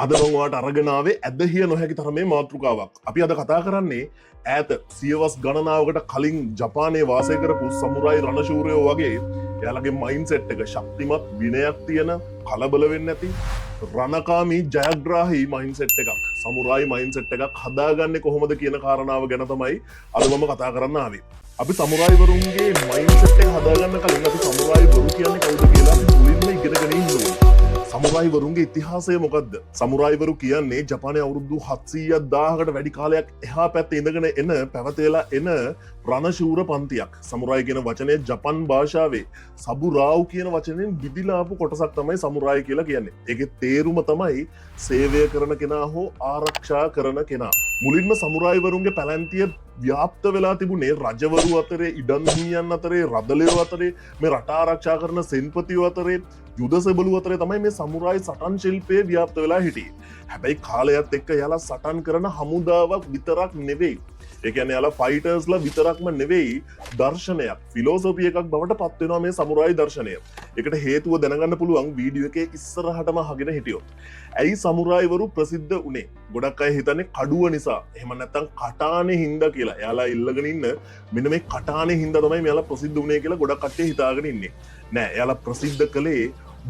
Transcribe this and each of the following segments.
අද මං ඔයාට අරගෙන ආවේ ඇදහිය නොහැකි තරමේ මාතෘකාවක්. අපි අද කතා කරන්නේ ඈත සියවස් ගණනාවකට කලින් ජපානයේ වාසය කරපු සමුරායි රණශූරයෝ වගේ එයාලගේ මයින්ඩ්සෙට් එක ශක්තිමත් විනයක් තියෙන, කලබල වෙන්නේ නැති, රණකාමී ජයග්‍රාහී මයින්ඩ්සෙට් එකක්, සමුරායි මයින්ඩ්සෙට් එකක් හදාගන්නේ කොහොමද කියන කාරණාව ගැන තමයි අද මම කතා කරන්න ආවේ. අපි සමුරායිවරුන්ගේ මයින්ඩ්සෙට් එක හදාගන්න කලින් අපි සමුරායිවරු කියන්නේ කවුද කියලා අපි මුලින්ම ඉගෙනගෙන ඉන්න ඕනේ. සමුරායිවරුන්ගේ ඉතිහාසය මොකක්ද? සමුරායිවරු කියන්නේ ජපානයේ අවුරුදු 700 1000කට වැඩි කාලයක් එහා පැත්තේ ඉඳගෙන එන, පැවතෙලා එන රණශූර පන්තියක්. සමුරායි කියන වචනය ජපන් භාෂාවේ සබුරාව් කියන වචනයෙන් බිඳිලා ආපු කොටසක් තමයි සමුරායි කියලා කියන්නේ. ඒකේ තේරුම තමයි සේවය කරන කෙනා හෝ ආරක්ෂා කරන කෙනා. මුලින්ම සමුරායිවරුන්ගේ පැලැන්තිය ව්‍යාප්ත වෙලා තිබුණේ රජවරු අතරේ, ඉඩම් හිමියන් අතරේ, රදලයෝ අතරේ, මේ රට ආරක්ෂා කරන සෙන්පතියෝ අතරේ, යුද සෙබළු අතරේ තමයි මේ සමුරායි සටන් ශිල්පය ව්‍යාප්ත වෙලා හිටියේ. හැබැයි කාලයත් එක්ක එයාලා සටන් කරන හමුදාවක් විතරක් නෙවෙයි. ඒ කියන්නේ එයාලා ෆයිටර්ස්ලා විතරක්ම නෙවෙයි, දර්ශනයක්, ෆිලොසොෆි එකක් බවට පත් වෙනවා මේ සමුරායි දර්ශනය. ඒකට හේතුව දැනගන්න පුළුවන් වීඩියෝ එකේ ඉස්සරහටම අහගෙන හිටියොත්. ඇයි සමුරායිවරු ප්‍රසිද්ධ වුණේ? ගොඩක් අය හිතන්නේ කඩුව නිසා, එහෙම නැත්නම් කටානේ හින්දා කියලා. එයාලා ඉල්ලගෙන ඉන්න මෙන්න මේ කටානේ හින්දා තමයි මෙයාලා ප්‍රසිද්ධ වුණේ කියලා ගොඩක් කට්ටිය හිතාගෙන ඉන්නේ. නෑ, එයාලා ප්‍රසිද්ධ කළේ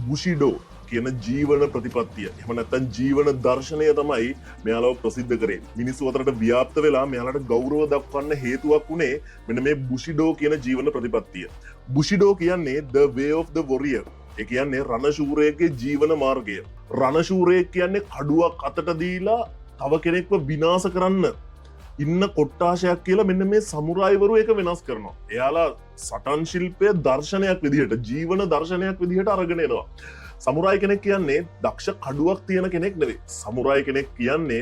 බුෂිඩෝ කියන ජීවන ප්‍රතිපත්තිය. එහෙම නැත්නම් ජීවන දර්ශනය තමයි මෙයාලව ප්‍රසිද්ධ කරේ. මිනිස්සු අතරට ව්‍යාප්ත වෙලා මෙයාලට ගෞරව දක්වන්න හේතුවක් වුණේ මෙන්න මේ බුෂිඩෝ කියන ජීවන ප්‍රතිපත්තිය. බුෂිඩෝ කියන්නේ the way of the warrior. ඒ කියන්නේ රණශූරයෙක්ගේ ජීවන මාර්ගය. රණශූරයෙක් කියන්නේ කඩුවක් අතට දීලා තව කෙනෙක්ව විනාශ කරන්න ඉන්න කොට්ටාශයක් කියලා මෙන්න මේ සමුරායිවරු ඒක වෙනස් කරනවා. එයාලා සටන් ශිල්පය දර්ශනයක් විදිහට, ජීවන දර්ශනයක් විදිහට අරගෙන එනවා. සමුරායි කෙනෙක් කියන්නේ දක්ෂ කඩුවක් තියෙන කෙනෙක් නෙවෙයි. සමුරායි කෙනෙක් කියන්නේ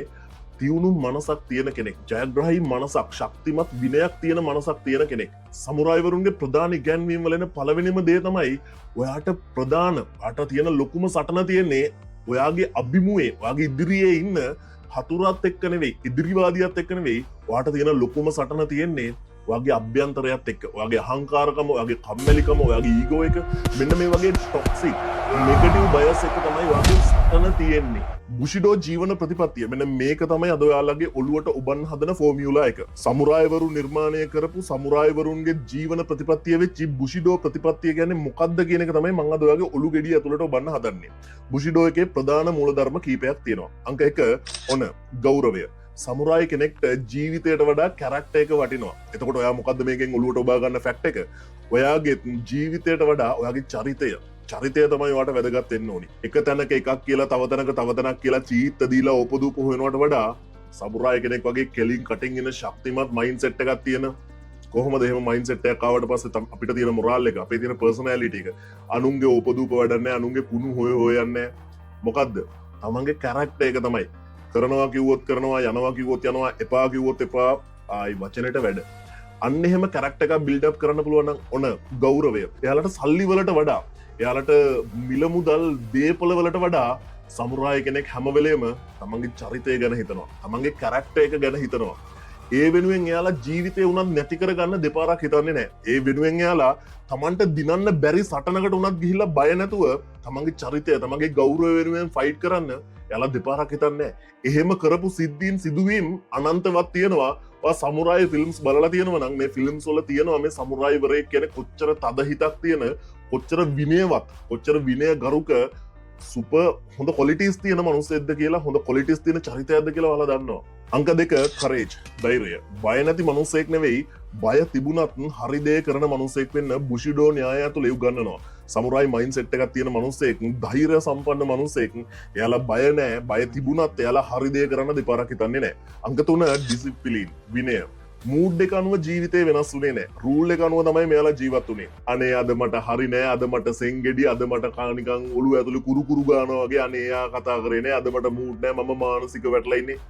තියුණු මනසක් තියෙන කෙනෙක්, ජයග්‍රහී මනසක්, ශක්තිමත් විනයක් තියෙන මනසක් තියෙන කෙනෙක්. සමුරායිවරුන්ගේ ප්‍රධාන ඉගැන්වීම් වල එන පළවෙනිම දේ තමයි ඔයාට ප්‍රධාන ඔයාට තියෙන ලොකුම සටන තියෙන්නේ ඔයාගේ අභිමුවේ, ඔයාගේ ඉදිරියේ ඉන්න හතුරත් එක්ක නෙවෙයි, ඉදිරිවාදියත් එක්ක නෙවෙයි. ඔයාට තියෙන ලොකුම සටන තියෙන්නේ ඔයාගේ අභ්‍යන්තරයත් එක්ක, ඔයාගේ අහංකාරකම, ඔයාගේ කම්මැලිකම, ඔයාගේ ඊගෝ එක, මෙන්න මේ වගේ ටොක්සික් නෙගටිව් බයස් එක තමයි ඔයාගේ සටන තියෙන්නේ. බුෂිඩෝ ජීවන ප්‍රතිපත්තිය, මෙන්න මේක තමයි අද ඔයාලගේ ඔළුවට ඔබන්න හදන ෆෝමියුලා එක. සමුරායිවරු නිර්මාණය කරපු සමුරායිවරුන්ගේ ජීවන ප්‍රතිපත්තිය වෙච්ච බුෂිඩෝ ප්‍රතිපත්තිය කියන්නේ මොකක්ද කියන එක තමයි මං අද ඔයාගේ ඔලු ගෙඩිය ඇතුළට ඔබන්න හදන්නේ. බුෂිඩෝ එකේ ප්‍රධාන මූලධර්ම කීපයක් තියෙනවා. අංක 1, ඔන ගෞරවය. සමුරායි කෙනෙක්ට ජීවිතයට වඩා කැරක්ටර් එක වටිනවා. එතකොට ඔයා මොකද්ද මේකෙන් ඔළුවට ඔබා ගන්න ෆැක්ට් එක? ඔයාගේ ජීවිතයට වඩා ඔයාගේ චරිතය චරිතය තමයි ඔයාට වැදගත් වෙන්න ඕනි. එක තැනක එකක් කියලා තව තැනක තව තැනක් කියලා චීත්ත දීලා ඕපදූප හොයනවට වඩා සමුරායි කෙනෙක් වගේ කෙලින් කටින් එන ශක්තිමත් මයින්ඩ්සෙට් එකක් තියෙන, කොහොමද එහෙම මයින්ඩ්සෙට් එකක් ආවට පස්සේ අපිට තියෙන මොරාල් එක, අපේ තියෙන පර්සනැලිටි එක, අනුන්ගේ ඕපදූප වැඩක් නැහැ, අනුන්ගේ කුණු හොය හොය යන්නේ නැහැ. මොකද්ද? තමන්ගේ කැරක්ටර් එක තමයි. කරනවා කිව්වොත් කරනවා, යනවා කිව්වොත් යනවා, එපා කිව්වොත් එපා, ආයි වචනෙට වැඩ. අන්න එහෙම කැරක්ටර් එකක් බිල්ඩ් අප් කරන්න පුළුවන් නම් ඔන ගෞරවය. එයාලට සල්ලි වලට වඩා, එයාලට මිල මුදල් දේපල වලට වඩා සමුරායි කෙනෙක් හැම වෙලේම තමන්ගේ චරිතය ගැන හිතනවා. තමන්ගේ කැරක්ටර් එක ගැන හිතනවා. ඒ වෙනුවෙන් එයාලා ජීවිතය වුණත් නැති කරගන්න දෙපාරක් හිතන්නේ නැහැ. ඒ වෙනුවෙන් එයාලා තමන්ට දිනන්න බැරි සටනකට වුණත් ගිහිල්ලා බය නැතුව තමන්ගේ චරිතය, තමන්ගේ ගෞරවය වෙනුවෙන් ෆයිට් කරන්න එයාලා දෙපාරක් හිතන්නේ නැහැ. එහෙම කරපු සිද්ධීන්, සිදුවීම් අනන්තවත් තියෙනවා. ඔයා සමුරායි ෆිල්ම්ස් බලලා තියෙනවා නම් මේ ෆිල්ම්ස් වල තියෙනවා මේ සමුරායිවරයෙක් කියන්නේ කොච්චර තද හිතක් තියෙන, කොච්චර විනයවත්, කොච්චර විනය ගරුක, සුපර් හොඳ කොලිටිස් තියෙන මනුස්සයෙක්ද කියලා, හොඳ කොලිටිස් තියෙන චරිතයක්ද කියලා ඔයාලා දන්නවා. අංක 2, කරේජ්, ධෛර්යය. බය නැති මනුස්සයෙක් නෙවෙයි, බය තිබුණත් හරි දේ කරන මනුස්සයෙක් වෙන්න බුෂිඩෝ න්‍යාය ඇතුළේ උගන්වනවා. සමුරායි මයින්ඩ්සෙට් එකක් තියෙන මනුස්සයෙක්, ධෛර්ය සම්පන්න මනුස්සයෙක්, එයාලා බය නෑ. බය තිබුණත් එයාලා හරි දේ කරන්න දෙපාරක් හිතන්නේ නෑ. අංක 3, ඩිසිප්ලින්, විනය. මූඩ් එක අනුව ජීවිතේ වෙනස් වුණේ නෑ. රූල් එක අනුව තමයි මෙයාලා ජීවත් වුණේ. අනේ අද මට හරි නෑ, අද මට සෙන්ගෙඩි, අද මට නිකන් ඔළුව ඇතුලේ කුරු කුරු ගානවා වගේ, අනේ එයා කතා කරේ නෑ, අද මට මූඩ් නෑ, මම මානසික වැටලා ඉන්නේ.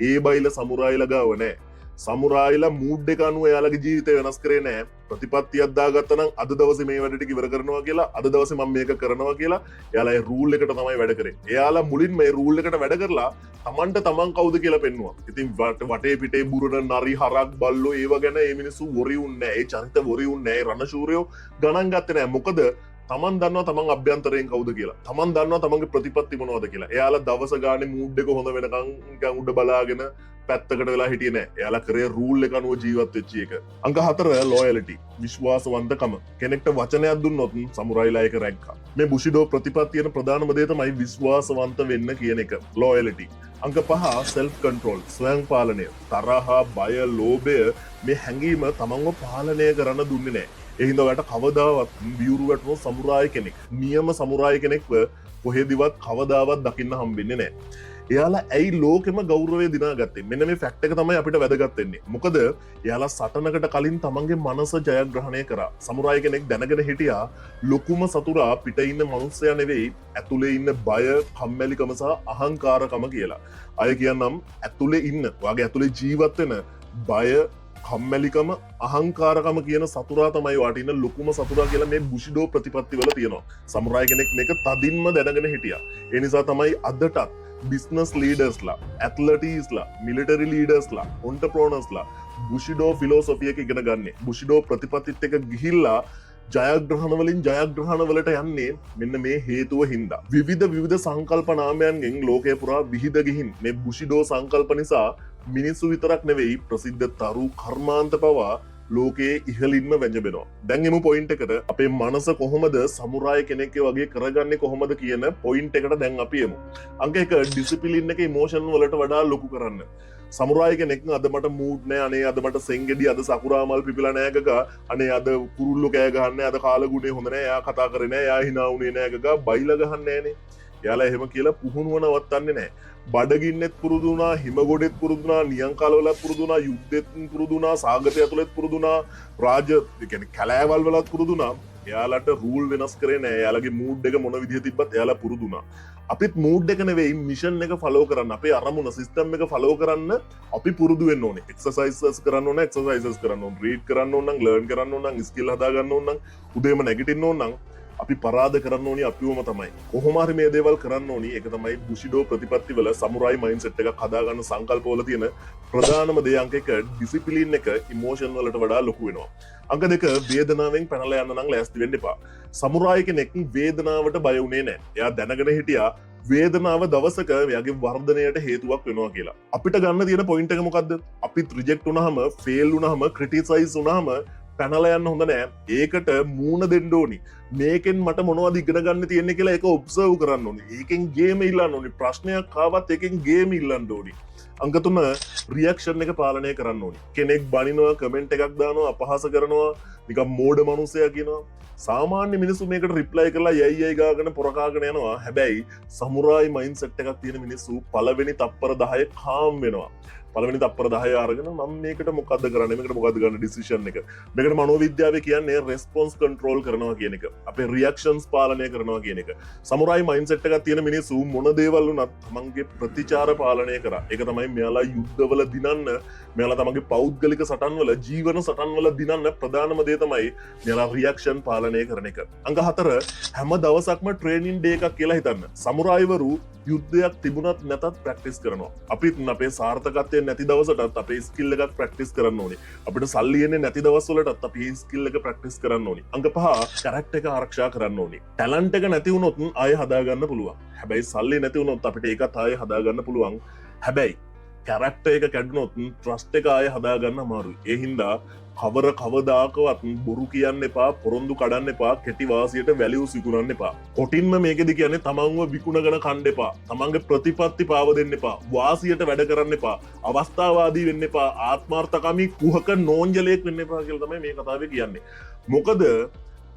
ඒ බයිලා සමුරායිලා ගාව නෑ. සමුරායිලා මූඩ් එක අනුව එයාලගේ ජීවිතය වෙනස් කරේ නෑ. ප්‍රතිපත්තියක් දාගත්තා නම් අද දවසේ මේ වැඩ ටික ඉවර කරනවා කියලා, අද දවසේ මම මේක කරනවා කියලා එයාලා ඒ රූල් එකට තමයි වැඩ කරේ. එයාලා මුලින්ම මේ රූල් එකට වැඩ කරලා තමන්ට තමන් කවුද කියලා පෙන්නුවා. ඉතින් වටේ පිටේ බුරන නරි, හරක්, බල්ලෝ ඒව ගැන ඒ මිනිස්සු වොරි වුන්නේ නෑ. ඒ චරිත වොරි වුන්නේ නෑ. ඒ රණශූරයෝ ගණන් ගත්තේ නෑ. මොකද තමන් දන්නවා තමන් අභ්‍යන්තරයෙන් කවුද කියලා. තමන් දන්නවා තමන්ගේ ප්‍රතිපත්ති මොනවද කියලා. එයාලා දවස ගානේ මූඩ් එක හොඳ වෙනකන් නිකන් උඩ බලාගෙන පැත්තකට වෙලා හිටියේ නෑ. එයාලා කරේ රූල් එක අනුව ජීවත් වෙච්ච එක. අංක 4, ලොයැලිටි, විශ්වාසවන්තකම. කෙනෙක්ට වචනයක් දුන්නොත් සමුරයිලා ඒක රැක්කා. මේ බුෂිඩෝ ප්‍රතිපත්තියන ප්‍රධානම දේ තමයි විශ්වාසවන්ත වෙන්න කියන එක. ලොයැලිටි. අංක 5, සෙල්ෆ් කන්ට්‍රෝල්, ස්වයං පාලනය. තරහා, බය, ලෝභය මේ හැඟීම තමන්ව පාලනය කරන්න දුන්නේ නෑ. ඒ හින්දා ඔයාට කවදාවත් වියුරු වැටුණු සමුරායි කෙනෙක්, නියම සමුරායි කෙනෙක්ව කොහෙදිවත් කවදාවත් දකින්න හම්බෙන්නේ නෑ. එයාලා ඇයි ලෝකෙම ගෞරවය දිනාගත්තේ? මෙන්න මේ ෆැක්ට් එක තමයි අපිට වැදගත් වෙන්නේ. මොකද එයාලා සටනකට කලින් තමන්ගේ මනස ජයග්‍රහණය කරා. සමුරායි කෙනෙක් දැනගෙන හිටියා ලොකුම සතුරා පිට ඉන්න මනුස්සයා නෙවෙයි, ඇතුලේ ඉන්න බය, කම්මැලිකම සහ අහංකාරකම කියලා. අය කියන්නම්, ඇතුලේ ඉන්න, ඔයාගේ ඇතුලේ ජීවත් වෙන බය, කම්මැලිකම, අහංකාරකම කියන සතුරා තමයි ඔයාට ඉන්න ලොකුම සතුරා කියලා මේ බුෂිඩෝ ප්‍රතිපත්ති වල තියෙනවා. සමුරායි කෙනෙක් මේක තදින්ම දැනගෙන හිටියා. ඒ නිසා තමයි අදටත් බිස්නස් ලීඩර්ස්ලා, ඇත්ලටීස්ලා, මිලිටරි ලීඩර්ස්ලා, ඔන්ටර්ප්‍රෝනර්ස්ලා බුෂිඩෝ ෆිලොසොෆි එක ඉගෙන ගන්නේ. බුෂිඩෝ ප්‍රතිපත්තිත් එක්ක ගිහිල්ලා ජයග්‍රහණ වලින් ජයග්‍රහණ වලට යන්නේ මෙන්න මේ හේතුව හින්දා. විවිධ විවිධ සංකල්ප නාමයන්ගෙන් ලෝකය පුරා විහිද ගිහින් මේ බුෂිඩෝ සංකල්ප නිසා මිනිස්සු විතරක් නෙවෙයි, ප්‍රසිද්ධ තරු කර්මාන්ත පවා ලෝකයේ ඉහළින්ම වැජඹෙනවා. දැන් එමු පොයින්ට් එකට. අපේ මනස කොහොමද සමුරායි කෙනෙක් වගේ කරගන්නේ කොහොමද කියන පොයින්ට් එකට දැන් අපි එමු. අංක 1, ඩිසිප්ලින් එක ඉමෝෂන් වලට වඩා ලොකු කරන්න. සමුරායි කෙනෙක් අද මට මූඩ් නෑ, අනේ අද මට සෙන්ගෙඩි, අද සකුරා මල් පිපිලා නෑ ගගා, අනේ අද කුරුල්ලෝ කෑ ගහන්නේ, අද කාලගුණේ හොඳ නෑ, එයා කතා කරේ නෑ, එයා හිනා වුණේ නෑ ගගා බයිලා ගහන්නේ නෑනේ. එයාලා එහෙම කියලා පුහුණුව නවත්තන්නේ නෑ. බඩගින්නෙත් පුරුදු වුණා, හිම ගොඩෙත් පුරුදු වුණා, නියං කාලවලත් පුරුදු වුණා, යුද්ධෙත් පුරුදු වුණා, සාගතය ඇතුළෙත් පුරුදු වුණා, රාජ ඒ කියන්නේ කැලෑවල් වලත් පුරුදු වුණා. එයාලට රූල් වෙනස් කරේ නෑ. එයාලගේ මූඩ් එක මොන විදිහ තිබ්බත් එයාලා පුරුදු වුණා. අපිත් මූඩ් එක නෙවෙයි, මිෂන් එක ෆලෝ කරන්න, අපේ අරමුණ සිස්ටම් එක ෆලෝ කරන්න අපි පුරුදු වෙන්න ඕනේ. එක්සර්සයිසස් කරන්න ඕනේ, එක්සර්සයිසස් කරන්න ඕනේ, රීඩ් කරන්න ඕන නම්, ලර්න් කරන්න ඕන නම්, ස්කිල් හදා ගන්න ඕන නම්, උදේම නැගිටින්න ඕන නම් අපි පරාද කරන්න ඕනි අපිවම තමයි. කොහොම හරි මේ දේවල් කරන්න ඕනි. ඒක තමයි බුෂිඩෝ ප්‍රතිපත්ති වල සමුරායි මයින්ඩ්සෙට් එකක් හදාගන්න සංකල්පවල තියෙන ප්‍රධානම දේ. අංක 1, ඩිසිප්ලින් එක ඉමෝෂන් වලට වඩා ලොකු වෙනවා. අංක 2, වේදනාවෙන් පැනලා යන්න නම් ලෑස්ති වෙන්න එපා. සමුරායි කෙනෙක් වේදනාවට බය වුණේ නෑ. එයා දැනගෙන හිටියා වේදනාව දවසක එයාගේ වර්ධනයට හේතුවක් වෙනවා කියලා. අපිට ගන්න තියෙන පොයින්ට් එක මොකද්ද? අපිත් රිජෙක්ට් වුණාම, ෆේල් වුණාම, ක්‍රිටිසයිස් වුණාම පැනලා යන්න හොඳ නෑ. ඒකට මූණ දෙන්න ඕනි. මේකෙන් මට මොනවද ඉගෙන ගන්න තියෙන්නේ කියලා ඒක ඔබ්සර්ව් කරන්න ඕනි. ඒකෙන් ගේම ඉල්ලන්න ඕනි. ප්‍රශ්නයක් ආවත් ඒකෙන් ගේම ඉල්ලන්න ඕනි. අංක 3, රියැක්ෂන් එක පාලනය කරන්න ඕනි. කෙනෙක් බනිනවා, කමෙන්ට් එකක් දානවා, අපහාස කරනවා, නිකන් මෝඩ මනුස්සයා කියනවා. සාමාන්‍ය මිනිස්සු මේකට රිප්ලයි කරලා යයි යයි ගාගෙන පොරකාගෙන යනවා. හැබැයි සමුරායි මයින්ඩ්සෙට් එකක් තියෙන මිනිස්සු පළවෙනි තප්පර 10 කාම් වෙනවා. පළවෙනි තප්පර 10 අරගෙන මම මේකට මොකද්ද කරන්නේ, මේකට මොකද්ද ගන්න ඩිසිෂන් එක. මේකට මනෝවිද්‍යාවේ කියන්නේ රෙස්පොන්ස් කන්ට්‍රෝල් කරනවා කියන එක, අපේ රියැක්ෂන්ස් පාලනය කරනවා කියන එක. සමුරායි මයින්ඩ්සෙට් එකක් තියෙන මිනිස්සු මොන දේවල් වුණත් තමන්ගේ ප්‍රතිචාර පාලනය කරා. ඒක තමයි මෙයාලා යුද්ධවල දිනන්න, මෙයාලා තමන්ගේ පෞද්ගලික සටන්වල, ජීවන සටන්වල දිනන්න ප්‍රධානම දේ තමයි මෙයාලා රියැක්ෂන් පාලනය කරන එක. අංක 4, හැම දවසක්ම ට්‍රේනින් ඩේ එකක් කියලා හිතන්න. සමුරායිවරු යුද්ධයක් තිබුණත් නැතත් ප්‍රැක්ටිස් කරනවා. අපිත් අපේ සාර්ථකත්වය නැති දවසටත් අපේ ස්කිල් එකක් ප්‍රැක්ටිස් කරන්න ඕනේ. අපිට සල්ලි එන්නේ නැති දවස් වලටත් අපි ස්කිල් එක ප්‍රැක්ටිස් කරන්න ඕනේ. අංක 5, කැරක්ටර් එක ආරක්ෂා කරන්න ඕනේ. ටැලන්ට් එක නැති වුණොත් ආයෙ හදාගන්න පුළුවන්. හැබැයි සල්ලි නැති වුණොත් අපිට ඒකත් ආයෙ හදාගන්න පුළුවන්. හැබැයි කැරක්ටර් එක කැඩුනොත් ට්‍රස්ට් එක ආයෙ හදාගන්න අමාරුයි. ඒ හින්දා කවර කවදාකවත් බොරු කියන්න එපා, පොරොන්දු කඩන්න එපා, කෙටි වාසියට වැලියුස් විකුණන්න එපා. කොටින්ම මේකෙදි කියන්නේ තමන්ව විකුණගෙන කන්න එපා, තමන්ගේ ප්‍රතිපත්ති පාව දෙන්න එපා, වාසියට වැඩ කරන්න එපා, අවස්ථාවාදී වෙන්න එපා, ආත්මාර්ථකාමී කුහක නෝන්ජලයෙක් වෙන්න එපා කියලා තමයි මේ කතාවේ කියන්නේ. මොකද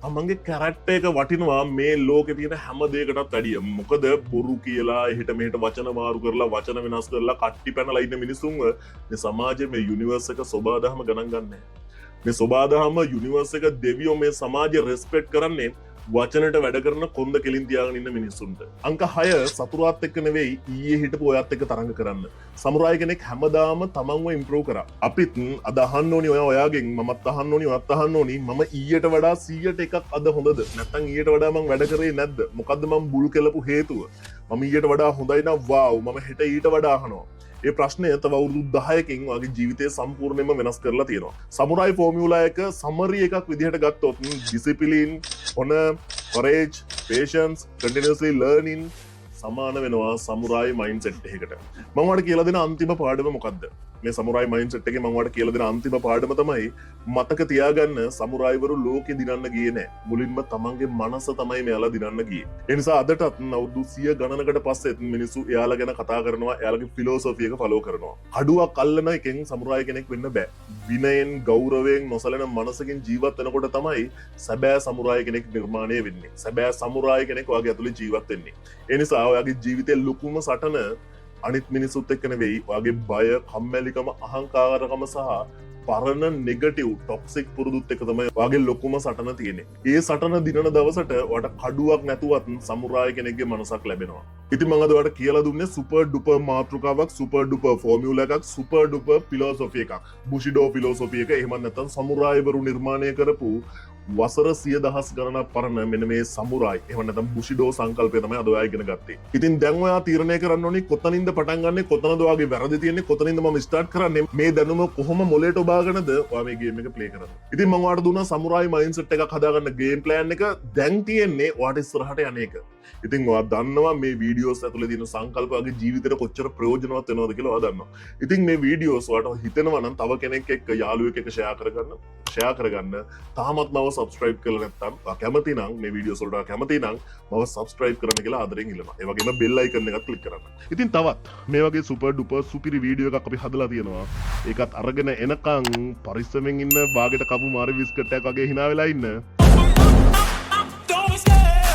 තමන්ගේ කැරක්ටර් එක වටිනවා මේ ලෝකෙ තියෙන හැම දෙයකටත් වැඩිය. මොකද බොරු කියලා, එහෙට මෙහෙට වචන මාරු කරලා, වචන වෙනස් කරලා කට්ටි පැනලා ඉන්න මිනිසුන්ව මේ සමාජයේ, මේ යුනිවර්ස් එක සොබාදහම ගණන් ගන්නෑ. මේ සොබාදහම, යුනිවර්ස් එක, දෙවියෝ මේ සමාජය රෙස්පෙක්ට් කරන්නේ වචනට වැඩ කරන කොන්ද කෙලින් තියාගෙන ඉන්න මිනිස්සුන්ට. අංක 6, සතුරාත් එක්ක නෙවෙයි, ඊයේ හිටපු ඔයත් එක්ක තරඟ කරන්න. සමුරායි කෙනෙක් හැමදාම තමන්ව ඉම්ප්‍රූව් කරා. අපිත් අද අහන්න ඕනි ඔයා ඔයාගෙන්, මමත් අහන්න ඕනි, ඔයත් අහන්න ඕනි, මම ඊයට වඩා 100ට එකක් අද හොඳද? නැත්නම් ඊයට වඩා මං වැඩ කරේ නැද්ද? මොකද්ද මං බුල් කෙලපු හේතුව? මම ඊයට වඩා හොඳයි නම් වාව්, මම හෙට ඊට වඩා අහනවා. ඒ ප්‍රශ්නය තව අවුරුදු 10කින් වගේ ජීවිතය සම්පූර්ණයෙන්ම වෙනස් කරලා තියෙනවා. සමුරායි ෆෝමියුලා එක සමරි එකක් විදිහට ගත්තොත් discipline, ඔන Courage, patience, continuously learning සමාන වෙනවා සමුරායි මයින්ඩ්සෙට් එකකට. මම ඔයාලට කියලා දෙන අන්තිම පාඩම මොකද්ද? මේ සමුරායි මයින්ඩ්සෙට් එකේ මම ඔයාලට කියලා දෙන අන්තිම පාඩම තමයි, මතක තියාගන්න, සමුරායිවරු ලෝකෙ දිනන්න ගියේ නෑ. මුලින්ම තමන්ගේ මනස තමයි මෙයාලා දිනන්න ගියේ. ඒ නිසා අදටත් අවුරුදු 100 ගණනකට පස්සෙත් මිනිස්සු එයාලා ගැන කතා කරනවා, එයාලගේ ෆිලොසොෆි එක ෆලෝ කරනවා. කඩුවක් අල්ලන එකෙන් සමුරායි කෙනෙක් වෙන්න බෑ. විනයෙන්, ගෞරවයෙන්, නොසැලෙන මනසකින් ජීවත් වෙනකොට තමයි සැබෑ සමුරායි කෙනෙක් නිර්මාණය වෙන්නේ. සැබෑ සමුරායි කෙනෙක් ඔයාගේ ඇතුලේ ජීවත් වෙන්නේ. ඒ නිසා ඔයාගේ ජීවිතේ ලොකුම සටන අනිත් මිනිස්සුත් එක්ක නෙවෙයි, ඔයාගේ බය, කම්මැලිකම, අහංකාරකම සහ පරණ නෙගටිව් ටොක්සික් පුරුදුත් එක්ක තමයි ඔයාගේ ලොකුම සටන තියෙන්නේ. ඒ සටන දිනන දවසට ඔයාට කඩුවක් නැතුවත් සමුරායි කෙනෙක්ගේ මනසක් ලැබෙනවා. ඉතින් මම අද ඔයාලට කියලා දුන්නේ සුපර් ඩුපර් මාතෘකාවක්, සුපර් ඩුපර් ෆෝමියුලා එකක්, සුපර් ඩුපර් ෆිලොසොෆි එකක්. බුෂිඩෝ ෆිලොසොෆි එක, එහෙම නැත්නම් සමුරායිවරු නිර්මාණය කරපු වසර සිය දහස් ගණනක් පරණ මෙන්න මේ සමුරායි, එහෙම නැත්නම් බුෂිඩෝ සංකල්පය තමයි අද ඔයා ඉගෙන ගත්තේ. ඉතින් දැන් ඔයා තීරණය කරන්න ඕනි කොතනින්ද පටන් ගන්නෙ, කොතනද ඔයාගේ වැරදි තියෙන්නේ, කොතනින්ද මම ස්ටාර්ට් කරන්නේ, මේ දැනුම කොහොම මොලේට ඔබාගෙනද ඔයා මේ ගේම් එක ප්ලේ කරන්නේ. ඉතින් මම ඔයාලට දුන්නා සමුරායි මයින්ඩ්සෙට් එකක් හදාගන්න ගේම් ප්ලෑන් එක. දැන් තියෙන්නේ ඔයාට ඉස්සරහට යන එක. ඉතින් ඔයා දන්නවා මේ වීඩියෝස් ඇතුලේ තියෙන සංකල්ප ඔයාගේ ජීවිතේට කොච්චර ප්‍රයෝජනවත් වෙනවද කියලා ඔයා දන්නවා. ඉතින් මේ වීඩියෝස් ඔයාට හිතෙනවා නම් තව කෙනෙක් එක්ක, යාළුවෙක් එක්ක ෂෙයා කරගන්න, ෂෙයා කරගන්න. තාමත් මව සබස්ක්‍රයිබ් කරලා නැත්නම්, ඔයා කැමති නම්, මේ වීඩියෝස් වලට ඔයා කැමති නම් මව සබස්ක්‍රයිබ් කරන්න කියලා ආදරෙන් ඉල්ලනවා. ඒ වගේම බෙල් අයිකන් එකත් ක්ලික් කරන්න. ඉතින් තවත් මේ වගේ සුපර් ඩුපර් සුපිරි වීඩියෝ එකක් අපි හදලා තියෙනවා. ඒකත් අරගෙන එනකන් පරිස්සමෙන් ඉන්න. බාගෙට කපු මාරි බිස්කට් එකක් වගේ හිනා වෙලා ඉන්න. Don't be scared.